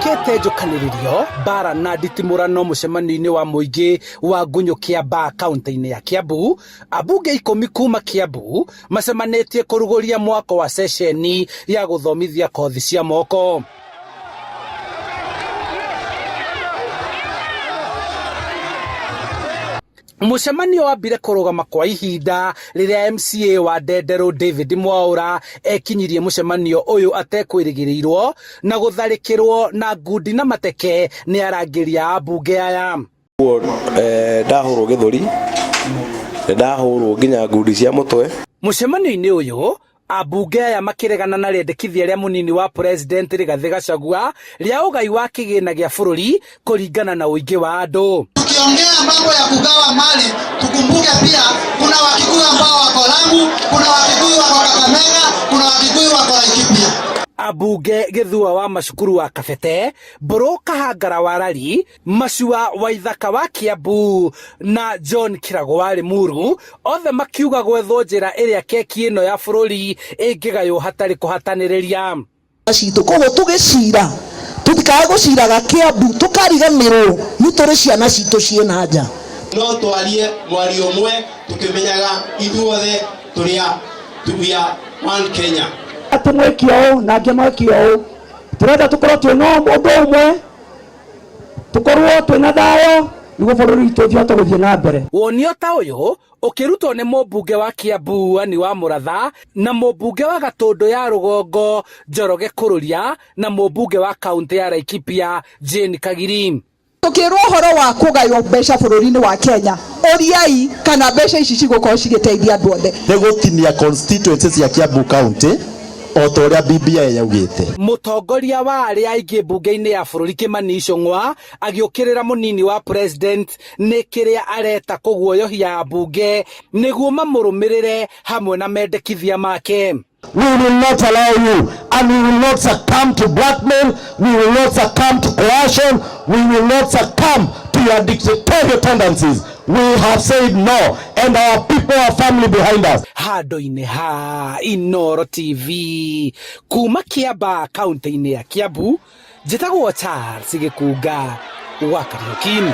Gũtuĩkĩte njũkanĩrĩrio, mbara na nditimũrano mũcemanio-inĩ wa mũingĩ wa Ngunyũ Kĩambaa kaunti-inĩ ya Kiambu, ambunge ikũmi kuma Kiambu macemanĩtie kũrugũria mwako wa ceceni ya gũthomithia kothi cia moko. Mũcemanio wambire kũrũgama kwa ihinda rĩrĩa MCA wa Ndenderũ David Mwaũra ekinyirie mũcemanio ũyũ atekwĩrĩgĩrĩirwo na gũtharĩkĩrwo na ngundi na mateke nĩ arangĩri a ambunge aya. Ndahũrwo gĩthũri, ndahũrwo nginya ngundi cia mũtwe. Mũcemanio-inĩ ũyũ ambunge aya makĩregana na rĩendekithia rĩa mũnini wa president Rigathĩ Gachagua rĩa ũgai wa kĩgĩna gĩa bũrũri kũringana na ũingĩ wa andũ. Tukiongea mambo ya kugawa mali, tukumbuke pia kuna Wakikuyu ambao wako Lamu, kuna Wakikuyu wako Kakamega, kuna Wakikuyu wako Laikipia. Ambunge Gĩthua wa Macukuru wa Kabete, Mbũrũ Kahangara wa Rari, Macua wa Ithaka wa Kiambu na John Kirago wa Limuru othe makiuga gwethwo njĩra ĩrĩa keki ĩno ya bũrũri ĩngĩgaywo hatarĩ kũhatanĩrĩria. Citũ koguo tũgĩcira tũtikae gũciraga Kiambu tũkariganĩrwo nĩ tũrĩ ciana citũ ciĩna nja. No twarie mwario ũmwe tukimenyaga ithuothe tũrĩ a we are one Kenya. Atĩ mwĩke ũũ na angĩ mwĩke ũũ, tũrenda tũkorwo twĩna ũndũ ũmwe, tũkorwo twĩna thayũ nĩguo bũrũri witũ ũhote gũthiĩ na mbere. Wonio ta ũyũ ũkĩrutwo nĩ mũmbunge wa Kiambu Anne wa Mũratha na mũmbunge wa Gatũndũ ya Rũgongo Njoroge Kũrũria na mũmbunge wa kaunti ya Laikipia Jane Kagiri. Tukirwo ũhoro wa kũgaywo mbeca bũrũri-inĩ wa Kenya, ũriai kana mbeca ici cigũkorwo cigĩteithia andũ othe. Nĩ gũtinia constituency cia Kiambu County o ta ũrĩa BBI yaugĩte. Mũtongoria wa arĩa aingĩ mbunge-inĩ ya bũrũri Kimani Ichung'wa agĩũkĩrĩra mũnini wa president nĩ kĩrĩa areta kũguoyohia ambunge nĩguo mamũrũmĩrĩre hamwe na mendekithia make. We will not allow you, and we will not succumb to blackmail, we will not succumb to coercion, we will not succumb to your dictatorial tendencies. We have said no, and our people are firmly behind us. Handũ-inĩ ha Inooro TV kuma Kiambaa kaunti-inĩ ya Kiambu, njĩtagwo Charles Gĩkunga wa Kariuki.